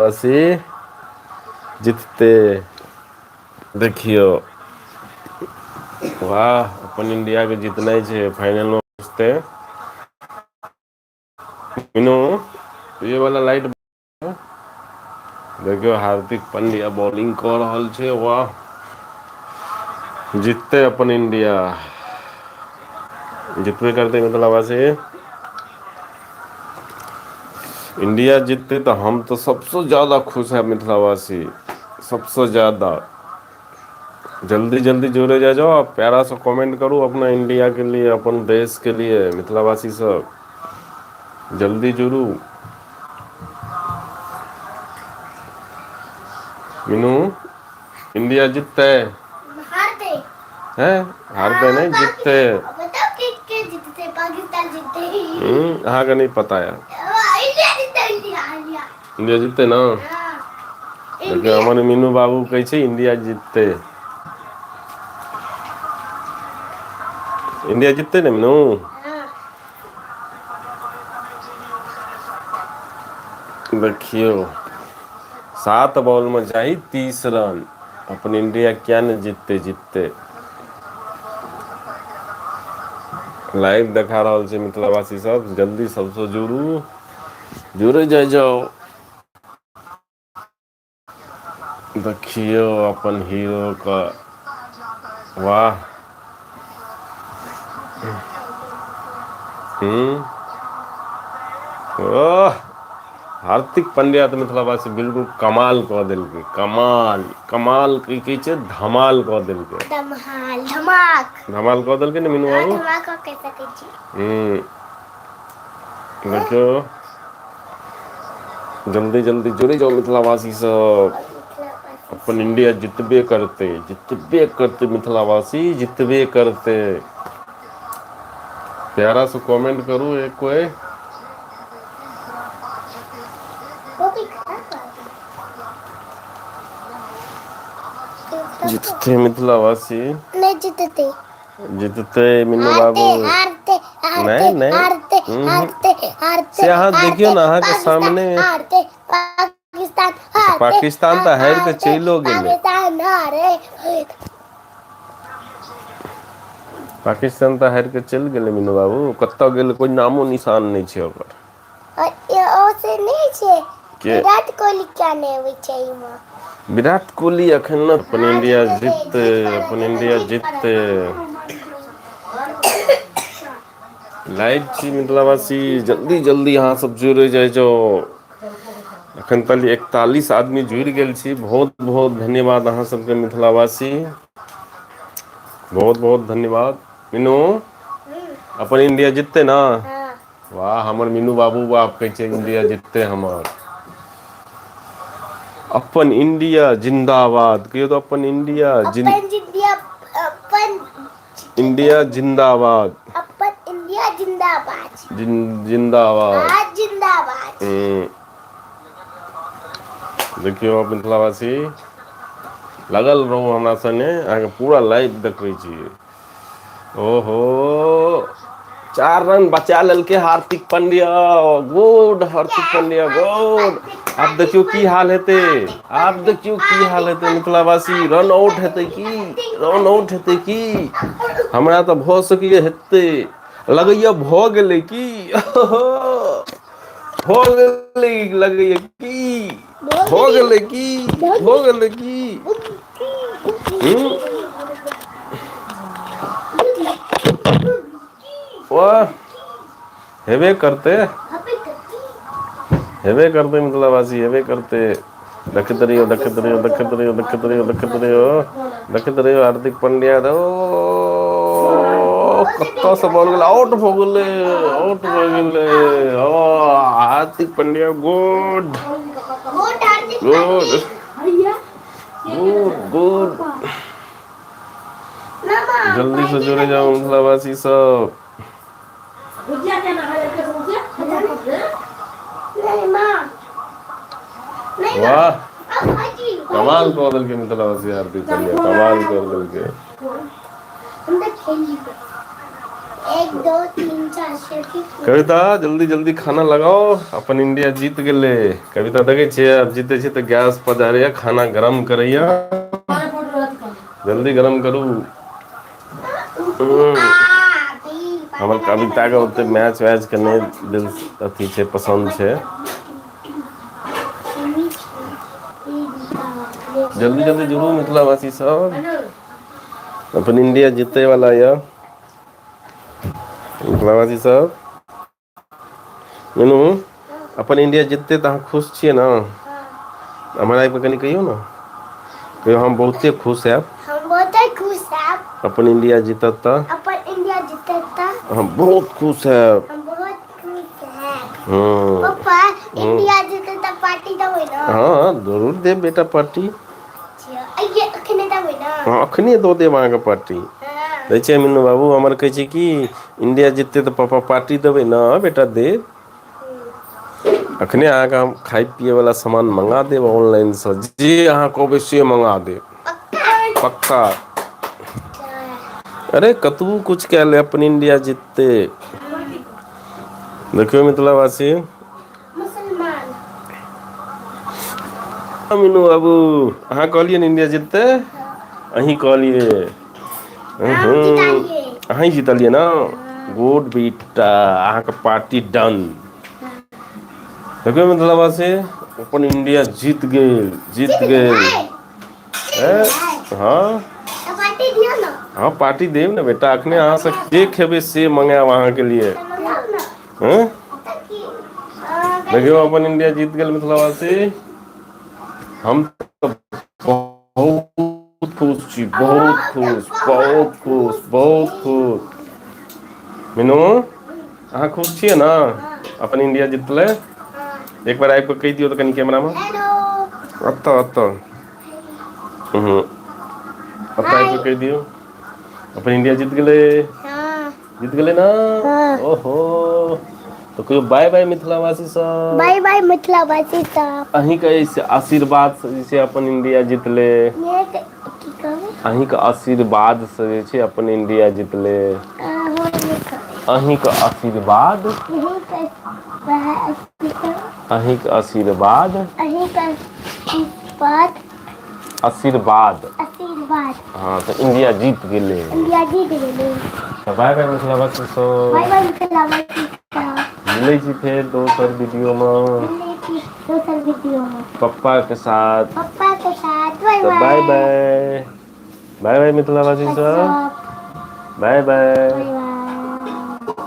मिथिलावासी जीतते। देखियौ, वाह, अपन इंडिया के जीतनाइ छै, फाइनल मे पहुँचतै। मीनू, ये वाला लाइट। देखियौ, हार्दिक पांड्या बॉलिंग कऽ रहल छै। वाह, जीतते अपन इंडिया, जीतबे करतै मिथिलावासी। इंडिया जीतते तऽ हम तऽ सबसँ ज्यादा खुश है मिथिलावासी, सबसँ ज्यादा। जल्दी जल्दी जुड़े जा जाओ, आप प्यारा सा कमेंट करू अपना इंडिया के लिए, अपन देश के लिए। मिथिलावासी सब जल्दी जुड़ू। मीनू, इंडिया जीतते? हारते। हैं? हारते नहीं, जीतते। बताओ के के जीतते? पाकिस्तान जीतते? अहाँके नहीं पता यार। इंडिया जीतते, इंडिया, इंडिया। इंडिया जीतते ना? हाँ। देखियौ, हमर मीनू बाबू कहै छै इंडिया जीतते। इंडिया जीतते ने मीनू? हाँ। देखियौ, 7 बॉल में चाही 30 रन। अपन इंडिया क्या ने जीतते? जीतते। लाइव देखा रहल छै मिथिलावासी सब, जल्दी सबसँ जुड़ू, जुड़े जाय जाओ। देखियौ अपन हीरो के, वाह। ओह, हार्दिक पांड्या तऽ मिथिलावासी बिल्कुल कमाल कऽ देलकै। कमाल, कमाल की कहै छै, धमाल कऽ देलकै। धमाल, धमाक। धमाल कऽ देलकै ने मीनू बाबू? धमाक कऽ सकै छी। देखियौ, जल्दी जल्दी जुड़ि जाउ मिथिलावासी सब। अपन इंडिया जितबे करतै, जितबे करतै मिथिलावासी, जितबे करतै। प्यारा से कमेंट करू एक कोई। जीतते मिथिलावासी। नहि जीतते। जीतते मीनू हारते। बाबू। हारते, हारते। नहीं, नहीं। हारते। हारते, हारते। से अहाँ देखियौ हारते। ने, अहाँके पाकिस्तान सामने। हारते, पाकिस्तान हारते। पाकिस्तान तऽ हारि कऽ हारते, चलियो गेलै। पाकिस्तान हारे। पाकिस्तान तऽ हारि कऽ चलि गेलै मीनू बाबू। कतऽ गेलै, कोइ नामो निशान नहि छै ओकर। और ओ से नहि छै। के? विराट कोहली क्या नहि अबै छै एहिमे? विराट कोहली अखन ने। अपन हँ, इंडिया जीततै, जीतते। जीत पड़त, अपन इंडिया जीत जीतते। पड़त। लाइव छी मिथिलावासी, जल्दी जल्दी अहाँ सब जुड़े जाइ जाउ। एखन तक 41 आदमी जुड़ि गेल छी। बहुत बहुत धन्यवाद अहाँ सबके मिथिलावासी, बहुत बहुत धन्यवाद। मीनू, अपन इंडिया जीतते ना? हाँ। वाह, हमर मीनू बाबू बाप कहै छै इंडिया जीतते हमर। अपन इंडिया जिंदाबाद कहियौ तऽ, अपन इंडिया जिन अपन इंडिया, अपन इंडिया जिंदाबाद। अपन इंडिया जिंदाबाद। जिंदाबाद। आज जिंदाबाद। देखियौ मिथिलावासी, लगल रहू हमरा सने, अहाँके पूरा लाइव देखबै छी। ओहो, 4 रन बचा लेलकै हार्दिक पांड्या। Good Hardik Pandya, good. आब देखियौ की हाल हेतै, आब देखियौ की हाल हेतै मिथिलावासी। रन आउट हेतै की? रन आउट हेतै की? हमरा तऽ भऽ सकैए हेतै, लगैया भऽ गेलै की? भऽ गेलै लगैया की? भऽ गेलै की? भऽ गेलै की? हूँ वाह, हेबे करतै, हेबे करतै मिथिलावासी, हेबे करतै। देखैत रहियौ, देखैत रहियौ, देखैत रहियौ, देखैत रहियौ, देखैत रहियौ, देखैत रहियौ। हार्दिक पांड्या कतऽसँ बॉल गेलै, आउट भऽ गेलै, आउट भऽ गेलै। ओ हार्दिक पांड्या, गुड। गुड हार्दिक गुड। पांड्या। Good, good. जल्दी से जुड़े जाओ मिथिलावासी सब। नहीं माँ, नहीं माँ। वाह। अब भाजी। कमाल कऽ देलकै मिथिलावासी, हार्दिक पांड्या कमाल कऽ देलकै। हम तो खेल। एक दो तीन चार छः। कविता, जल्दी जल्दी खाना लगाओ, अपन इंडिया जीत गेलै। कविता, देखै छियै, आब जीते छै तऽ गैस पजारैया, खाना गरम करैया। जल्दी गरम करू। हमर कविताके ओते मैच वैच के नहि दिल अथी छै, पसन्द छै। जल्दी जल्दी जुड़ू मिथिलावासी सब, अपन इंडिया जीते वाला यऽ। मिथिलावासी सब, मीनू, अपन इंडिया जीतते तऽ अहाँ खुश छियै ने? हमरा आबि कऽ कनि कहियौ ने, कहियौ, हम बहुते खुश हैब। हम बहुते खुश हैब। अपन इंडिया जीतत तऽ अपन इंडिया जीतत तऽ हम बहुत खुश हैब। हम बहुत खुश हैब। हँ। पप्पा, इंडिया जीतत तऽ पार्टी देबै ने? हँ, जरूर देब बेटा पार्टी। अइये अखने देबै ने? हँ, अखने दऽ देब अहाँके पार्टी। हँ। दै छियै मीनू बाबू हमर, कहै छै कि इंडिया जिततै तऽ पापा पार्टी देबै ने? बेटा, देब। अखने अहाँके हम खाय पियैवला सामान मंगा देब ऑनलाइनसँ, जे अहाँ कहबै से मंगा देब। पक्का? पक्का। अरे, कतबो कुछ कए ले, अपन इंडिया जीततै। देखियौ मिथिलावासी। मुसलमान। मीनू बाबू, अहाँ कहलियै ने इंडिया जीततै? अहीं कहलियै। हम जितालियै। अहीं जीतलियै ने? गुड बेटा, अहाँके पार्टी डन। देखियौ मिथिलावासी, अपन इंडिया जीत गेल, जीत जीत गेल। गेलै? ए, हँ। तऽ पार्टी दियौ ने। हँ, पार्टी देब ने बेटा। अखने अहाँ सब जे खेबै से मंगायब अहाँके लिए। तऽ मंगाउ ने। हँ। तऽ की देखियौ, अपन इंडिया जीत गेल मिथिलावासी। हम तऽ बहुत खुश छी, बहुत खुश, बहुत खुश, बहुत खुश। मीनू, अहाँ खुश छियै ने अपन इंडिया जीतलै? एक बार आबि कऽ कहि दियौ तऽ कनि कैमरामे। हेलो। ओतऽ, ओतऽ। हूँ, ओतऽ आबि हाय। कऽ कहि दियौ, अपन इंडिया जीत गेलै। हँ। जीत गेलै ने? हँ। ओहो, तऽ कहियौ बाय बाय मिथिलावासी सब। बाय बाय मिथिलावासी सब। अहींके एहि आशीर्वादसँ जे छै अपन इंडिया जीतलै। ये की कहबै? अहींके आशीर्वादसँ जे छै अपन इंडिया जीतलै। अहाँ नहि कहबै। अहींके आशीर्वाद। अहींके की कहबै? अहींके आशीर्वाद। अहींके आशीर्वाद। आशीर्वाद। आशीर्वाद। हँ, तऽ इंडिया जीत गेलै। इंडिया जीत गेलै। तऽ बाय बाय मिथिलावासी सब। बाय बाय मिथिलावासी सब। मिलै छी फेर दोसर वीडियोमे। मिलै छी दोसर वीडियोमे। पप्पा के साथ। पप्पा के साथ। बाय। तऽ बाय बाय, बाय बाय मिथिलावासी सब। सब। Bye bye. Bye bye.